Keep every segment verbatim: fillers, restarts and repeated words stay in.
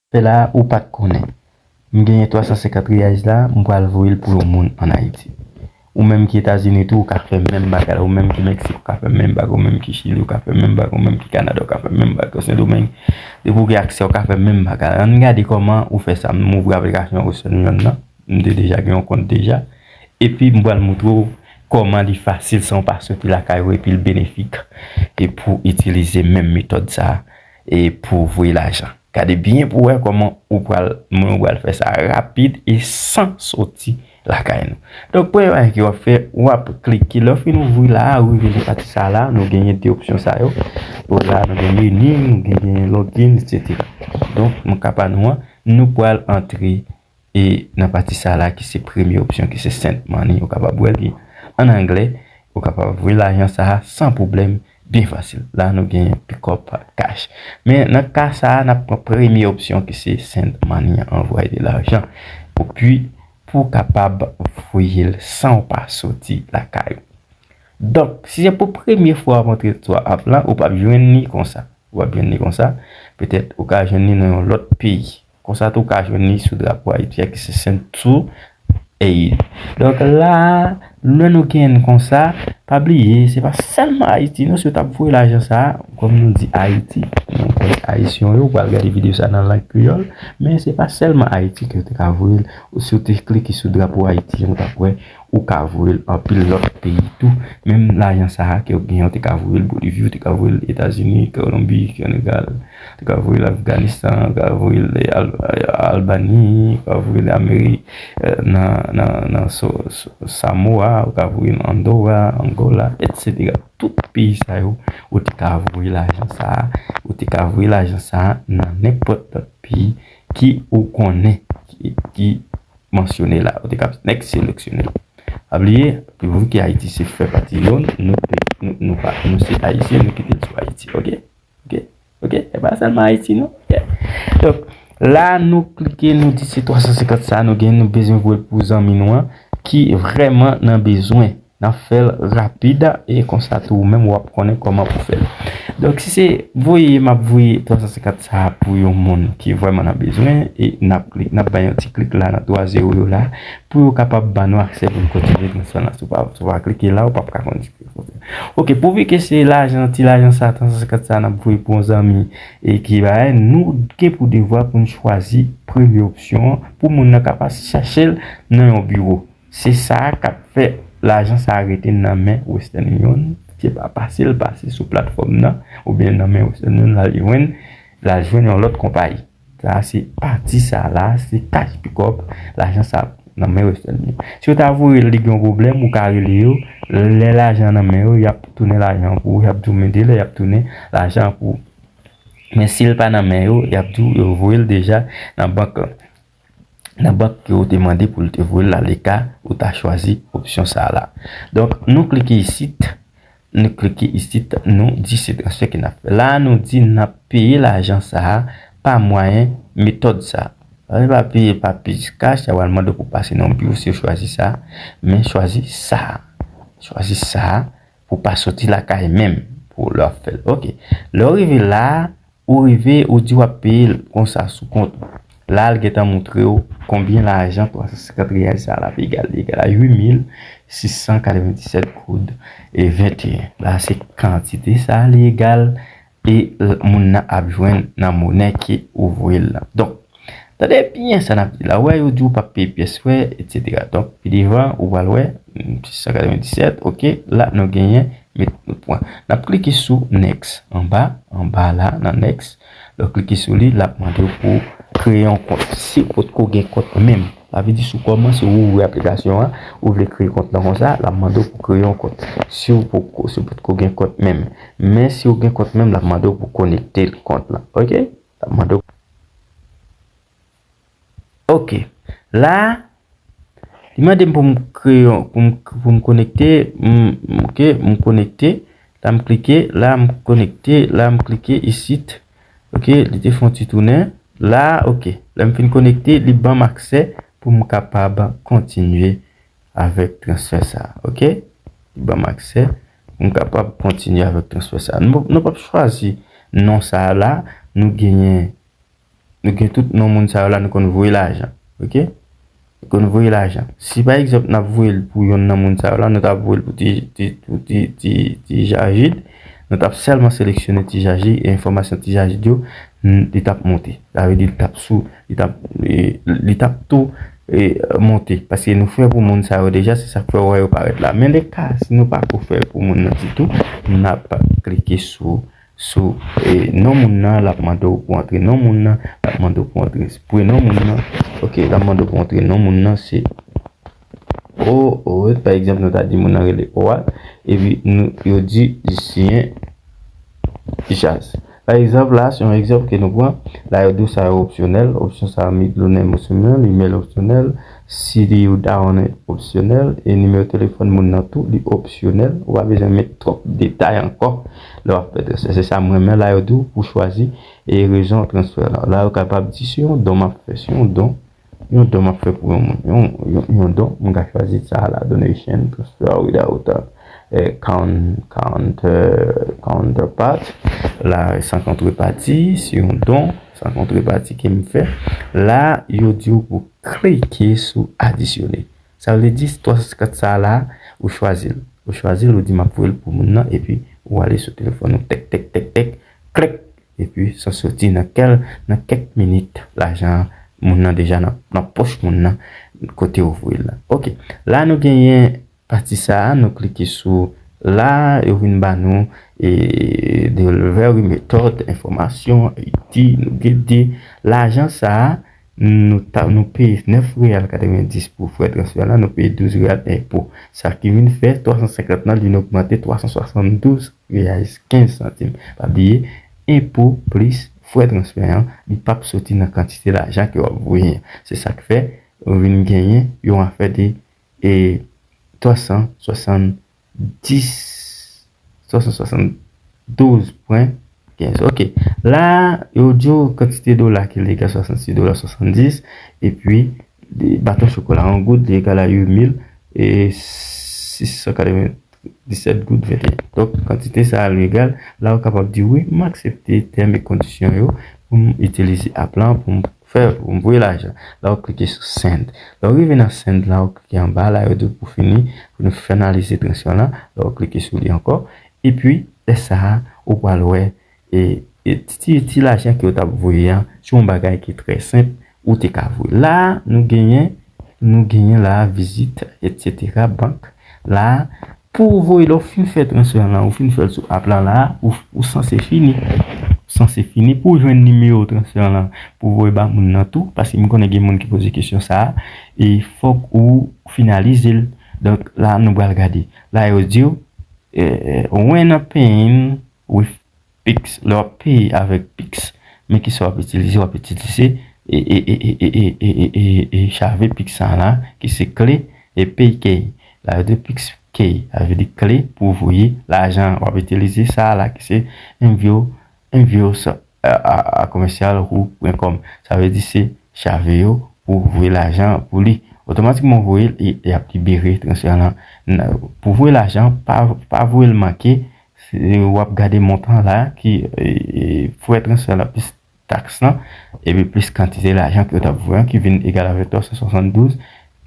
Fè la, ou pa t konnen. M genyen twa san senkant riyal la, m pral voye l pou yon moun ann Ayiti. Ou menm ki Etazini tou, ou ka fè menm bagay la. Ou menm ki Meksik, ou ka fè menm bagay. Ou menm ki Chili, ou ka fè menm bagay. Ou menm ki Kanada, ou ka fè menm bagay. Sendomeng, depi w gen aksè, ou ka fè menm bagay la. Ann gade kòman ou fè sa. M ouvri aplikasyon Western Union nan. M te deja gen yon kont deja. Epi m pral montre w kòman li fasil san w pa soti lakay ou epi l benefik e pou itilize menm metòd sa a e pou voye lajan. Gade byen pou w wè kòman ou pral, mwen ou pral fè sa rapid e san soti lakay nou. Donk, premye bagay ke w ap fè, w ap klike. Lè w fin ouvri la a, ou rive nan pati sa a la, nou genyen de opsyon sa yo. Ou la, nou gen meni, nou gen, gen login, etsetera. Donk, nan ka pa nou an, nou pral antre e nan pati sa la ki se premye opsyon ki se send money, ou kapab wè li an anglè, ou kapab voye lajan sa a san pwoblèm, byen fasil. La nou gen pick up cash. Men nan ka sa a, n ap pran premye opsyon ki se send money, envoyer de l'argent. Epi pou w kapab voye l san w pa soti lakay ou. Donk, si se pou premye fwa w ap antre sou app lan, ou p ap jwenn li konsa. Ou ap jwenn li konsa. Petèt ou ka jwenn li nan yon lòt peyi. Konsa tou ou ka jwenn li sou drapo Ayiti a ki se Send to Aid. Donk la, lè nou genyen l konsa, pa bliye, se pa sèlman Ayiti non, si w t ap voye lajan sa a, kòm nou di Ayiti, nou kwè Ayisyen yo, ou pral gade videyo sa a nan lang kreyòl, men se pa sèlman Ayiti ke w te ka voye l, ou si w te klike sou drapo Ayiti, ou t ap wè ou ka voye l anpil lòt peyi tou. Menm lajan sa a ke w genyen, ou te ka voye l Bolivi, ou te ka voye l Etazini, Kolonbi, Senegal, ou te ka voye l Afganistan, ou ka voye l Al- Albani, ou ka voye l Amerik, eh, nan, nan, nan so, so, Samoa, ou ka voye l Andora, Angola, etsetera. Tout peyi sa yo, ou te ka voye lajan sa a, ou te ka voye lajan sa a nan nenpòt lòt peyi ki ou konnen, ki, ki mansyone la, ou te ka nèk seleksyone l. Pa bliye, pou ki Ayiti se fè pati youn, nou, nou, nou, pa, nou se Ayisyen, nou kite l sou Ayiti, oke? Oke? Oke? E pa sèlman Ayiti, non? Oke. Donk, la, nou klike, nou di se twa san senkant sa, nou gen, nou bezwen voye l pou zanmi nou an, ki vrèman nan bezwen. N ap fè l rapid e konsa tou ou menm w ap konnen kòman pou fè l. Donk, si se voye, m ap voye twa san senkant sa a pou yon moun ki vrèman nan bezwen e n ap klik, n ap bay yon ti klik la nan twa zewo yo la pou yo kapab ban nou aksè pou n kontinye transfè nan. Si w pa, si w pa klike la, ou p ap ka kontinye transfè. Oke, pouvi ke se lajan, ti lajan sa, twa san senkant sa a n ap voye pou yon zanmi e ki bagay, nou gen pou devwa pou n chwazi premye opsyon an pou moun nan ka pase chèche l nan yon biwo. Se sa k ap fè lajan sa a rete nan men Western Union. Se pa pase l pase sou platfòm nan, oubyen nan men Western Union, l al jwenn, l al jwenn yon lòt konpayi. Sa se pati sa la, se cash pick up, lajan sa nan men Western Union. Si w ta voye l, li gen yon pwoblèm, ou ka rele yo. Lè lajan nan men yo, y ap tounen lajan pou ou, y ap di w men delè, y ap tounen lajan pou ou. Men si l pa nan men yo, y ap di w yo voye l deja nan bank lan. Nan bank ke w te mande pou l te voye l la, leka ou ta chwazi opsyon sa a la. Donk, nou klike isit, nou klike isit, nou di se transfè ke n ap fè. La, nou di n ap peye lajan sa a pa mwayen metòd sa a. Sa vle pa peye pa Pix Cash, sa pral mande w pou pase nan yon biwo si w chwazi sa, men chwazi sa a. Chwazi sa a pou pa soti lakay menm pou lè w ap fè l. Oke. Lè w rive la, ou rive, ou di w ap peye l konsa sou kont ou. La, l gentan montre w konbyen lajan twa san senkant riyal sa l ap egal. Li egal a uit mil sis san katrevenndisèt goud e venteyen. La, se kantite sa li egal e l- moun nan ap jwenn nan monè ke ou voye l lan. Donk, tande byen sa n ap di la. Ou wè, yo di w p ap peye pyès frè, etsetera. Donk, pi devan, ou pral wè, sis san katrevenndisèt, oke, la, nou genyen met nou pran. N ap klike sou next anba, anba la, nan next. Lè w klike sou li, l ap mande w pou w kreye yon kont. Si w potko gen kont menm, sa vle di si w kòmanse ouvri aplikasyon an, ou vle kreye kont lan konsa, l ap mande w pou w kreye yon kont. Si w potko, si w potko gen kont menm. Men si w gen kont menm, l ap mande w pou w konekte kont lan. Oke? L ap mande w. Oke. La, li mande m pou m kreye yon, pou m, pou m konekte, m, m, oke, m konekte. La m klike, la m konekte, la m klike isit. Oke, li te fè yon ti tounen. La, oke. Lè m fin konekte, li ban m aksè pou m kapab kontinye avèk transfè sa. Oke? Li ban m aksè pou m kapab kontinye avèk transfè sa. Nou, nou p ap chwazi non sa a la, nou genyen Nou gen tout non moun sa yo la, nou konn voye lajan. Oke? Nou konn voye lajan. Si pa egzanp n ap voye l pou yonn nan moun sa yo la, nou t ap voye l pou ti, ti, pou ti, ti, ti Jajid, nou t ap sèlman seleksyone ti Jajid e enfòmasyon ti Jajid yo, n- li t ap monte. Sa vle di li t ap sou, li t ap, e, li t ap tou e, monte. Paske nou fè pou moun sa yo deja, se sa k fè w wè yo parèt la. Men lè ka, si nou pa ko fè pou moun nan ditou, n ap klike sou, sou e, non moun nan, l ap mande w pou antre non moun nan, l ap mande w pou antre prenon moun nan. Oke, l ap mande w pou antre non moun nan, se O, O, pa egzanp, nou ta di moun nan rele O a, epi nou, yo di Lucien Jazz. Pa egzanp, la, se yon egzanp ke nou pran. La, yo di w sa yo opsyonèl. Opsyon sa yo, middle name opsyonèl, email opsyonèl, city you down opsyonèl, e nimewo telefòn moun nan tou, li opsyonèl. Ou pa bezwen met twòp detay ankò lè w ap fè transfè. Se sa m renmen. La, yo di w pou chwazi e rezon transfè la. La, yo kapab di se yon don m ap fè, se yon don. Yon don m ap fè pou yon moun. Yon, yon, yon don, mwen ka chwazi sa la, donation, transfer without, eh, count, count, eh, counterpart. La, san kontrepati, se yon don, san kontrepati ke m fè. La, yo di w pou klike sou adisyone. Sa vle di, twa san senkant sa la, ou chwazi l. Ou chwazi l, ou di m ap voye l pou moun nan, epi ou ale sou telefòn ou, tèk, tèk, tèk, tèk, klèk. Epi sa soti nan kèl, nan kèk minit, lajan an, moun nan deja nan, nan pòch moun nan, kote ou voye l la. Oke, la nou genyen pati sa a, nou klike sou la, yo vin ba nou, e, delivery method, enfòmasyon, I D, nou gade lajan sa a, nou ta, nou peye nèf reyal katrevenndis pou frè transfè la, nou peye douz reyal enpo. Sa ki vin fè twa san senkant nan, li ogmante twa san swasanndouz reyal kenz santim. Pa bliye, enpo plis frè transfè an, li p ap soti nan kantite lajan ke w ap voye an. Se sa k fè, ou vin genyen yon afè de, e, twa san swasanndis, twa san swasanndouz pwen kenz. Oke. La, yo di w kantite dola ki legal, swasannsis dola swasanndis, epi, de, baton chokola, yon goud, li egal a uit mil sis san katrevenndisèt goud venteyen. Donk, kantite sa a legal, la, ou kapab di, "Wi, m aksepte tèm e kondisyon yo pou m itilize app lan, pou m fè, pou m voye lajan." La, ou klike sou send. Lè w rive nan send la, ou klike anba la, yo di w pou fini, pou nou finalize transfè la. La, ou klike sou li ankò. Epi, lè sa a, ou pral wè, e, e ti, ti lajan ke w t ap voye a, se yon bagay ki trè senp, ou te ka voye. La, nou genyen, nou genyen la, vizit, etsetera, bank. La, pou w voye, lè w fin fè transfè lan, ou fin fè l sou app lan la, ou, ou sanse fini. Ou sanse fini pou w jwenn nimewo transfè lan, pou w voye ba moun nan tou, paske m konnen gen moun ki poze kesyon sa a, e fòk ou finalize l. Donk, la, nou pral gade. La, yo di w, e, e, when a paying with Pix, lè w ap peye avèk Pix, men kisa w ap itilize? W ap itilize e, e, e, e, e, e, e, e, e, e chave Pix sa la, ki se kle, e PayKey. La, yo di Pix Key, sa vle di kle pou voye lajan. W ap itilize sa la, ki se envio, envio sa, a, a, a commercial who point com. Sa vle di se chave yo pou voye lajan pou li. Otomatikman, w voye l, e, e ap libere transfè lan. N-, pou voye lajan, pa, pa voye l manke, se, w ap gade montan la ki, e, e, frè transfè la plis taks lan, epi plis kantite lajan ke w t ap voye an, ki vin egal avèk twa san swasanndouz,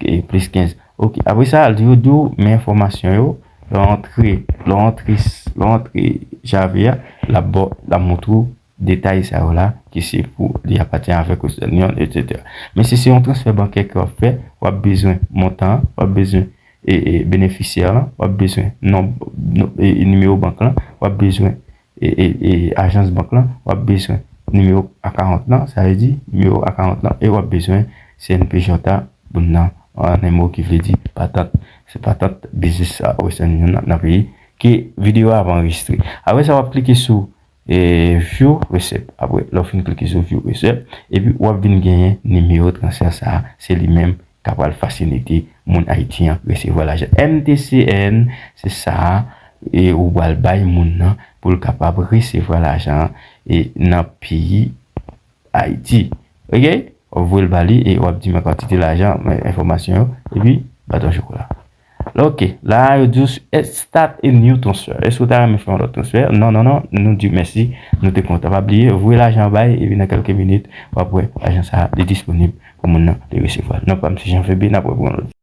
e, plis kenz. Oke, apre sa, yo di w, men enfòmasyon yo, lè w antre, lè w antre, lè w antre chave a, l ap ba w, l ap montre w detay sa yo la, ki se pou li apatyen avèk Western Union, etsetera. Men si se yon transfè bankè ke w ap fè, w ap bezwen montan an, w ap bezwen e, e, benefisyè lan, w ap bezwen non, non, e, e, nimewo bank lan, w ap bezwen, e, e, e, ajans bank lan, w ap bezwen nimewo akawont lan, sa vle di nimewo akawont lan, e w ap bezwen C N P J a, moun nan, an en mo ki vle di patant. Se patant biznis sa, Western Union nan, nan peyi, ke videyo a ap anrejistre. Apre sa, w ap klike sou e, view receipt. Apre, lè w fin klike sou view receipt, epi w ap vin genyen nimewo transfè sa a, se li menm k ap pral fasilite moun Ayiti an resevwa lajan. M T C N, se sa a, e ou pral bay moun nan pou l kapab resevwa lajan an, e nan peyi Ayiti. Oke? W ap voye l ba li e w ap di men kantite lajan, men enfòmasyon yo, epi baton chokola. Lè Ok, la yo di w start a new transfer. Èske w ta renmen fè yon lòt transfer? Non, non, non, nou di w mèsi, nou te kontan. Pa bliye, voye lajan an bay, epi nan kèlke minit, w ap wè lajan sa a, li disponib pou moun nan li resevwa l. Non pa m se Jean Febe, n ap wè pou yon lòt.